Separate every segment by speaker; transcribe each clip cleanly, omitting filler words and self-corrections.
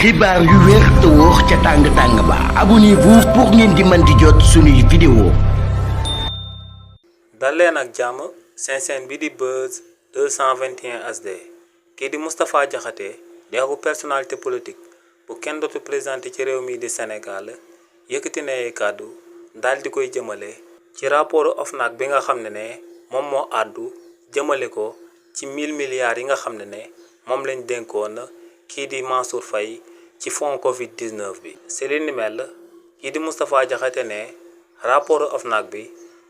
Speaker 1: xibaar yu wér te wóor ca tàng ba abonnez-vous pour ngeen di mën di jot suñuy vidéo.
Speaker 2: dal leen ak jàmm seen bi di Buzz 221 HD kii di Moustapha Diakhaté di ab personnalité politique bu kenn dootu présenté ci réew mi di Sénégal yëkkati na ay kàddu daal di koy jëmale ci rapport OFNAC bi nga xam ne moom moo àddu jëmale ko ci 1000 milliards yi nga xam ne moom lañ dénkoon kii di Mansour Faye ci fonds Covid 19 bi. si li ni mel kii di Moustapha Diakhaté ne rapport OFNAC bi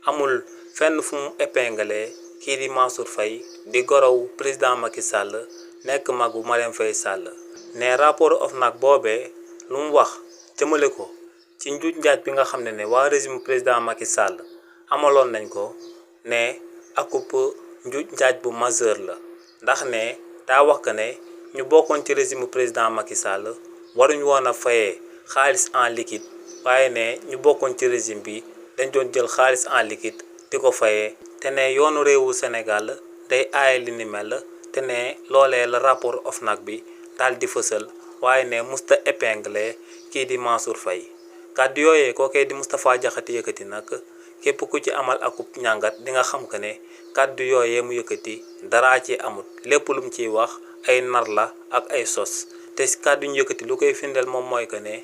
Speaker 2: amul fenn fu mu épinglé kii di Mansour Faye di gorow président Macky Sall nekk magu Marième Faye Sall ne rapport OFNAC boobee lu mu wax jëmale ko ci njuuj njaaj bi nga xam ne waa régime président Macky Sall amaloon nañ ko ne akup njuuj njaaj bu majeur la ndax ne daa wax que ne ñu bokkoon ci régime président Macky Sall waruñu woon a fayee xaalis en liquide waaye ne ñu bokkoon ci régime bi dañ doon jël xaalis en liquide di ko fayee te ne yoonu réewu Sénégal day aaye li ni mel te ne loolee la rapport OFNAC bi daal di fësal waaye ne musta épinglé kii di Mansour Faye kàddu yooyee kookee di Moustapha Diakhaté yëkkati nag képp ku ci amal akub ñàngat di nga xam que ne kàddu yooyee mu yëkkati daraa ci amut lépp lu mu ciy wax ay nar la ak ay sos te kàddu ñu yëkkati lu koy firndeel moom mooy que ne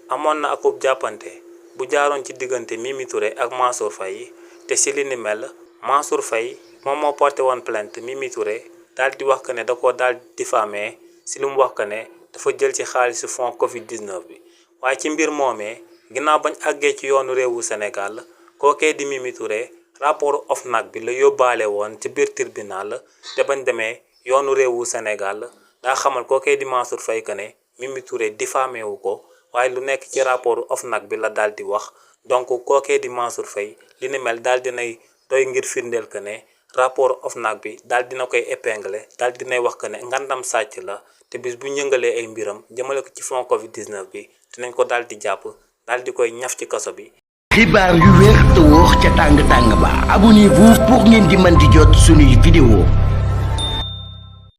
Speaker 2: amoon na akub jàppante bu jaaroon ci diggante Mimi Touré ak Mansour Faye te si li ni mel Mansour Faye moom moo porté woon plainte Mimi Touré daal di wax que ne da ko daal diffamé si lu mu wax que ne dafa jël ci xaalisu fonds Covid 19 bi waaye ci mbir moomee ginnaaw bañ àggee ci yoonu réewu Sénégal kookee di Mimi Touré rapport OFNAC bi la yóbbaale woon ci biir tribunal te bañ demee yoonu réewu Sénégal daa xamal kookee di Mansour Faye que ne Mimi Touré diffamé wu ko waaye lu nekk ci rapport OFNAC bi la daal di wax donc kookee di Mansour Faye li ni mel daal dinay doy ngir firndeel que ne rapport OFNAC bi daal dina koy épinglé daal dinay wax que ne ngandam sàcc la te bis bu ñëngalee ay mbiram jëmale ko ci fonds Covid 19 bi dinañ ko daal di jàpp daal di koy ñaf ci kaso bi.
Speaker 1: xibaar yu wér te wóor ca tàng ba abonnez-vous pour ngeen di mën di jot suñuy vidéo.